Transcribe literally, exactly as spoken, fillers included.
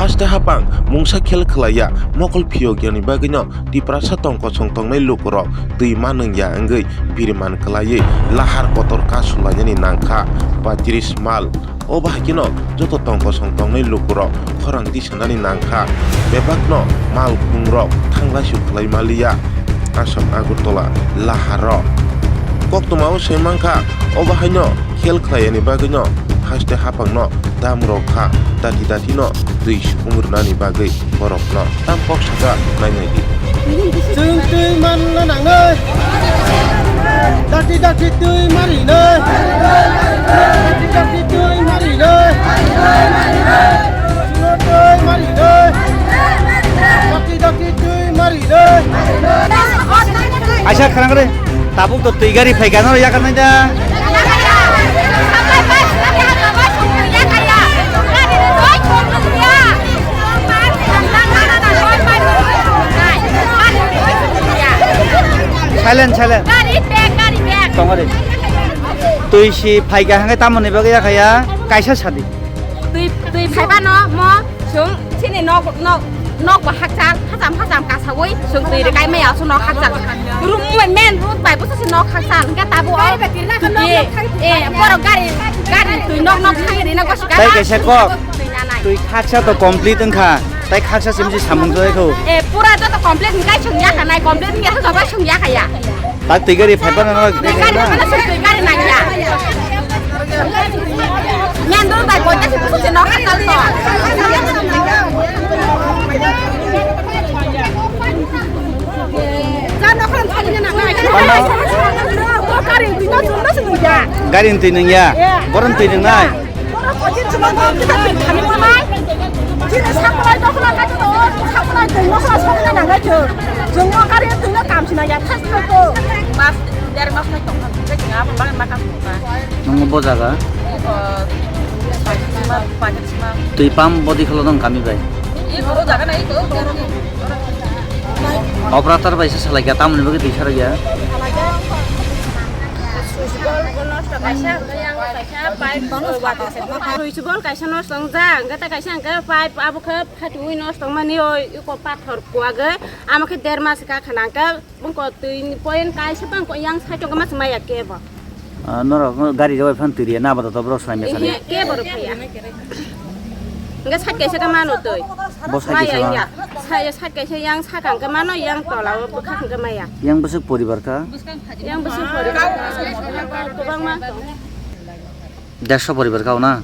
Haste hapang mungsa khel khlaiya mokol phiyok yani bagwino Tiprasa tong kosong tongnai lukurok twi manwngya wngwi biriman kwlaiwi lahar kotor kasu lainani nangkha patris mal. O bahai kheno joto tong kosong tongnai lukurok khorang tisanani nangkha, bebakno mal khungrok thanglaisuk khlai maliya Assam Agartala laharo. Koktwmao se mankha, o bahaino khel khlaiyani bagwino haste hapangno dam rok kha, dati dati no twi supung rwnani bagwi borokno tam kok saka nainai di. Chwng twi manna nangnai. Dati dati twi marinai. Dati dati twi marinai. Chwng twi marinai. Dati dati twi marinai. Aisa kharang re. Tabuk to twi gari phaikha, no yakarnai da. Silent, silent. Tongori. Twi si phaikha hangke tamoni bagwi yakhaya kaisa sadi. Twi, twi phaiba no mo. Chwng chini nok, nok, nok bo hakchal, hacham hacham kasawi, chwng twi rwkai maya, chwng nok hakchal. Room, main road bai bwsa se nok hakchal, hwnkhe tabuk o twi, eh, borok gari, gari twi nok nok thangwi rina gosi. Tai kaisa kok, twi nanai. Twi haksa to complete wngkha, tai haksa simi se samung jai kho. Eh, pura joto complete wngkai chwng yakha nai, complete wngya kha joto chwng yakha ya. Tak twi gari phaiphano no. Twi gari phaiphano se twi gari nangya. Nyan dul bai boita se kusu se nok hakal to. Gari twi nangya. Boron twi nangnai. Borok koi din chuma kok kita twi thani manai. Chini saplai dokhla kati to, saplai twi dokhla sokna nangnai chwng. Chwng no kari twi no kam sina ya thas thas to. Mas, der mas no tong, twi chwng abo bagwi ma kam tong kha. Nung bo jaga? Twi pam bodi kholo nang kami bai. Operator bai se salai ya, tamoni bagwi twi sarai ya. Switch board kaisa nosto wngjak, hwnkhe tei kaisa hwnkhe pipe abo khe phatiwi nosto wngmani, o iko pathor kuwagwi, amo khe der mas kha khna hwnkhe bongko twi point kaisa bangko yang side o ma swmai ya kebo. Ah, norok gari rw phano twi riya na, bada to borok swlai mesa ni. Kebo rw phaiya. Hwnkhe side kaisa khe mano twi. Bo side kaisa ma? Maya ya. Side kaisa yang sakang khe mano, yang tola o bwkhak hwnkhe maya. Yang bwswk poribar kha? Yang bwswk poribar kha. Kwbangma. Dersho poribar kha o na?